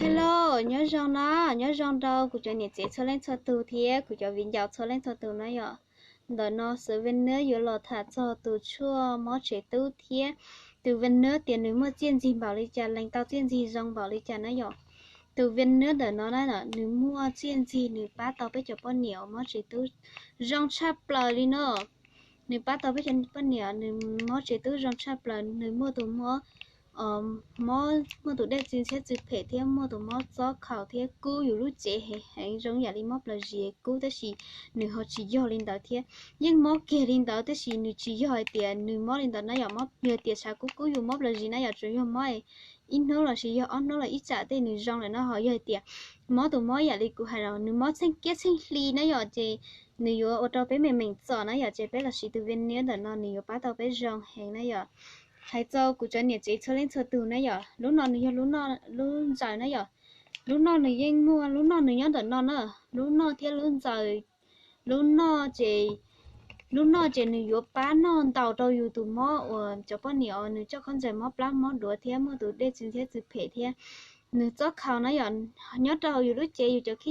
Hello, nyob zoo no, nyob zoo rau kuv cov niam tsev txhua leej txhua tus thiab kuv cov viv ncaus txhua leej txhua tus na yom. Ntawm no xwv Venus yuav los tham txog tus tshuaj mob tsev tub thiab tus Venus tias nws muaj txiaj ntsig npaum li cas, lees tau txiaj ntsig zoo npaum li cas na yom. Tus Venus ntawm no na, nws muaj txiaj ntsig nws pab tau peb cov poj niam uas mob tsev tub zoo tshaj plaws li no. Nws pab tau peb cov poj niam nws mob tsev tub zoo tshaj plaws, nws muaj tus mob, mob, muaj tus dej txiv ntxhiab txwv phem thiab muaj tus mob txob khaus thiab kub yus lub cev heev heev zoo yam li mob plaws zis kub, tab sis nws ho tsis yog li ntawd thiab. Yeej mob kiag li ntawd tab sis nws tsis yog hais tias nws mob li ntawd na yom, mob yog tias tshav kub kub yus mob plaws zis na yom, tsuas yog mob ib hnub los sis yog ob hnub los ib tsam tej nws zoo lawm no. Ho yog hais tias mob tus mob yam li kuv hais los nws mob txheej kiab txheej hli na yom, ces nws yuav ua rau peb meem meem txom na yom, ces peb los siv tus Venus ntawm no nws yuav pab tau peb zoo heev na yom. Hais txog kuv cov niam tsev txhua leej txhua tus na yom, lub no nws yog lub ntsaws na yom. Lub noj nws yeej muaj, lub noj nws nyob ntawm no na, lub noj thiab lub ntsaws. Lub noj ces, lub noj ces nws yuav pab noj ntaus rau yus tus mob uas cov poj niam uas nws coj khaub ncaws mob plab mob duav thiab muaj tus dej txiv ntxhiab txwv phem thiab nws txob khaus na yom, nyob rau hauv yus lub cev yus cov khib